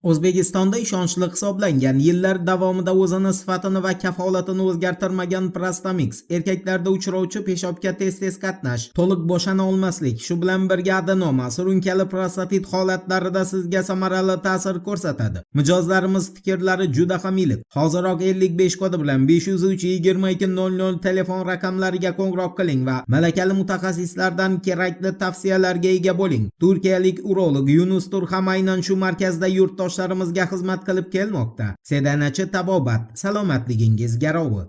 O'zbekistonda ishonchli hisoblangan, yillar davomida o'zini sifatini va kafolatini o'zgartirmagan Prostamix erkaklarda uchrovchi peshobga tez-tez qatnash, to'liq bo'shana olmaslik, shu bilan birga adenoma, surunkali prostatit holatlarida sizga samarali ta'sir ko'rsatadi. Mijozlarimiz fikrlari juda ham iliq. Hoziroq 55 kodi bilan 503 22 00 telefon raqamlariga qo'ng'iroq qiling va malakali mutaxassislardan kerakli tavsiyalarga ega bo'ling. Turkiyalik urolog Yunus Turham aynan shu markazda yurtdoshlarimizga xizmat qilib kelmoqda. Sedanachi tabobat, salomatligingiz garovi.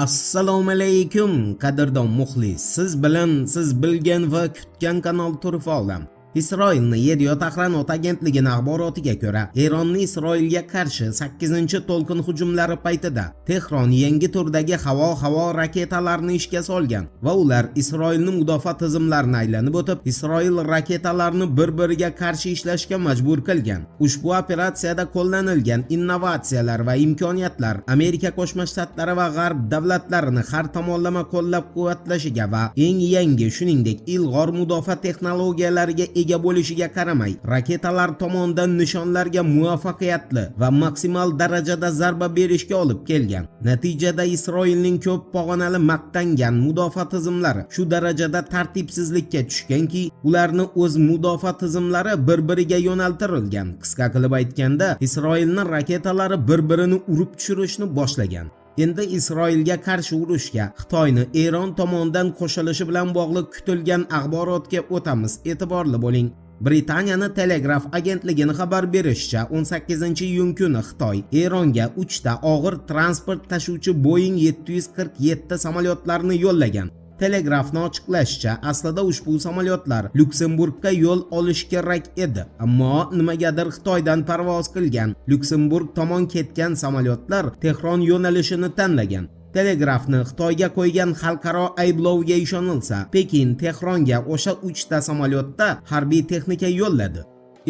Assalomu alaykum, qadrdon muxlis. Siz bilan siz bilgan va kutgan kanal Turfa olam. Isroilni Yediot Ahronot agentligining axborotiga ko'ra, Eronni Isroilga qarshi 8-to'lqin hujumlari paytida Tehron yangi turdagi havo-havo raketalarini ishga solgan va ular Isroilning mudofaa tizimlarini aylanib o'tib, Isroil raketalarini bir-biriga qarshi ishlashga majbur qilgan. Ushbu operatsiyada qo'llanilgan innovatsiyalar va imkoniyatlar Amerika Qo'shma Shtatlari va G'arb davlatlarini har tomonlama qo'llab-quvvatlashiga va eng yangi, shuningdek, ilg'or mudofaa texnologiyalariga ega bo'lishiga qaramay, raketalar tomonidan nishonlarga muvaffaqiyatli va maksimal darajada zarba berishga olib kelgan. Natijada Isroilning ko'p pog'onali maqtangan mudofaa tizimlari shu darajada tartibsizlikka tushganki, ularni o'z mudofaa tizimlari bir-biriga yo'naltirilgan. Qisqa qilib aytganda, Isroilning raketalari bir-birini urib tushirishni boshlagan. Endi Isroilga qarshi urushga Xitoyni Eron tomonidan qo'shilishi bilan bog'liq kutilgan axborotga o'tamiz. E'tiborli bo'ling. Britaniyani Telegraph agentligining xabar berishicha, 18-iyun kuni Xitoy Eronga 3 ta og'ir transport tashuvchi Boeing 747 samolyotlarini yo'llagan. Telegrafni ochiqlashicha, aslida ushbu samolyotlar Lyuksemburgga yo'l olishi kerak edi, ammo nimagadir Xitoydan parvoz qilgan, Lyuksemburg tomon ketgan samolyotlar Tehron yo'nalishini tanlagan. Telegrafni Xitoyga qo'ygan xalqaro ayblovga ishonilsa, Pekin Tehronga o'sha 3 ta samolyotda harbiy texnika yo'lladi.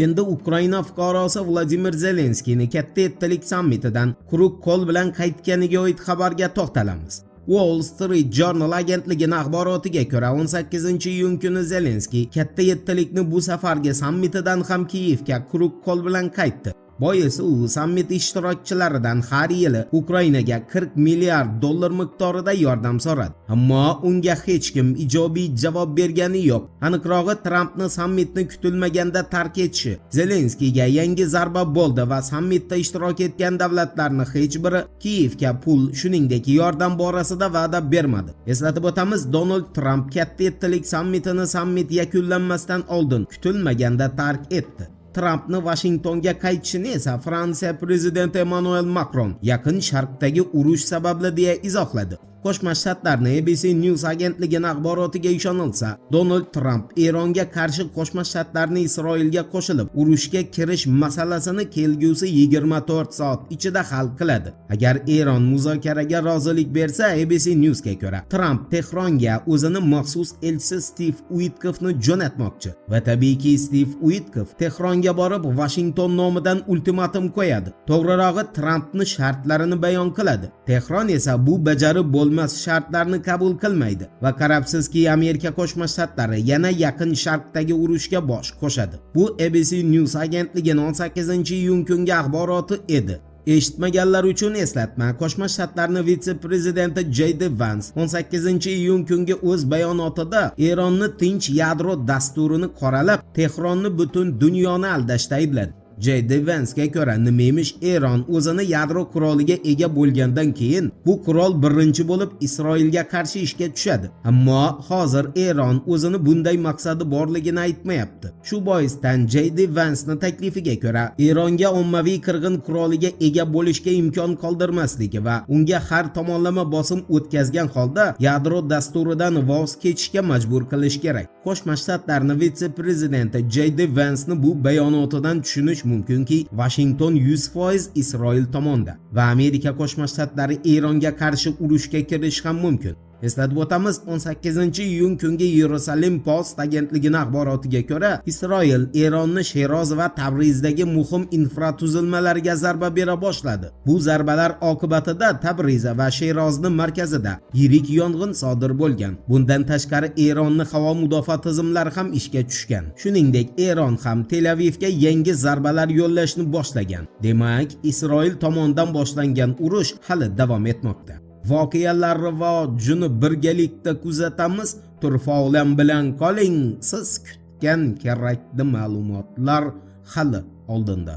Endi Ukraina fuqarosi Vladimir Zelenskiyni Katta yettilik sammitidan quruq qo'l bilan qaytganiga oid xabarga to'xtalamiz. Wall Street Journal agentligining axborotiga ko'ra, 18-iyun kuni Zelenskiy Katta yettilikni bu safargi sammitidan ham Kiyevga quruq qo'l bilan qaytdi. Boisi, u sammit ishtirokchilaridan har yili Ukrainaga 40 milliard dollar miqdorida yordam so'radi. Ammo unga hech kim ijobiy javob bergani yo'q. Aniqrog'i, Trampni sammitni kutilmaganda tark etishi Zelenskiyga yangi zarba bo'ldi va sammitda ishtirok etgan davlatlarni hech biri Kiyevga pul, shuningdek, yordam borasida va'da bermadi. Eslatib o'tamiz, Donald Tramp Katta yettilik sammitini sammit yakunlanmasdan oldin kutilmaganda tark etdi. Trampni Vashingtonga qaytishini esa Fransiya prezidenti Emmanuel Makron Yaqin Sharqdagi urush sababli deya izohladi. Qo'shma Shtatlarni ABC News agentligining axborotiga ishonilsa, Donald Tramp Eronga qarshi Qo'shma Shtatlarni Isroilga qo'shilib, urushga kirish masalasini kelgusi 24 soat ichida hal qiladi. Agar Eron muzokaraga rozilik bersa, ABC Newsga ko'ra, Tramp Tehronga o'zini maxsus elchisi Stiv Uitkovni jo'natmoqchi. Va tabiiyki, Stiv Uitkov Tehronga borib, Vashington nomidan ultimatum qo'yadi. To'g'rirog'i, Trampni shartlarini bayon qiladi. Tehron esa bu bajarib bo'lmas shartlarni qabul qilmaydi va qarabsizki, Amerika Qo'shma Shtatlari yana Yaqin Sharqdagi urushga bosh qo'shadi. Bu ABC News agentligining 18-iyun kungi axboroti edi. Eshitmaganlar uchun eslatma: Qo'shma Shtatlarning vitse-prezidenti J.D. Vance 18-iyun kungi o'z bayonotida Eronni tinch yadro dasturini qoralab, Tehronni butun dunyoni aldashda aybladi. J.D. Vansga ko'ra, nima emish, Eron o'zini yadro quroliga ega bo'lgandan keyin bu qurol birinchi bo'lib Isroilga qarshi ishga tushadi. Ammo hozir Eron o'zini bunday maqsadi borligini aytmayapti. Shu boisdan J.D. Vansni taklifiga ko'ra, Eronga ommaviy qirg'in quroliga ega bo'lishga imkon qoldirmasligi va unga har tomonlama bosim o'tkazgan holda yadro dasturidan voz kechishga majbur qilish kerak. Qo'shma Shtatlarning vitse-prezidenti J.D. Vansni bu bayonotidan tushunish mumkinki, Vashington 100% Isroil tomonda va Amerika Qo'shma Shtatlari Eronga qarshi urushga kirishi ham mumkin. Eslatib o'tamiz, 18-iyun kungi Yerusalim Post agentligining axborotiga ko'ra, Isroil Eronni Sheroz va Tabrizdagi muhim infratuzilmalarga zarba bera boshladi. Bu zarbalar oqibatida Tabriz va Sherozni markazida yirik yong'in sodir bo'lgan. Bundan tashqari, Eronni havo mudofaa tizimlari ham ishga tushgan. Shuningdek, Eron ham Tel Avivga yangi zarbalar yo'llashni boshlagan. Demak, Isroil tomonidan boshlangan urush hali davom etmoqda. Voqealar rivojini birgalikda kuzatamiz. Turfa olam bilan qoling. Siz kutgan kerakli ma'lumotlar hali oldinda.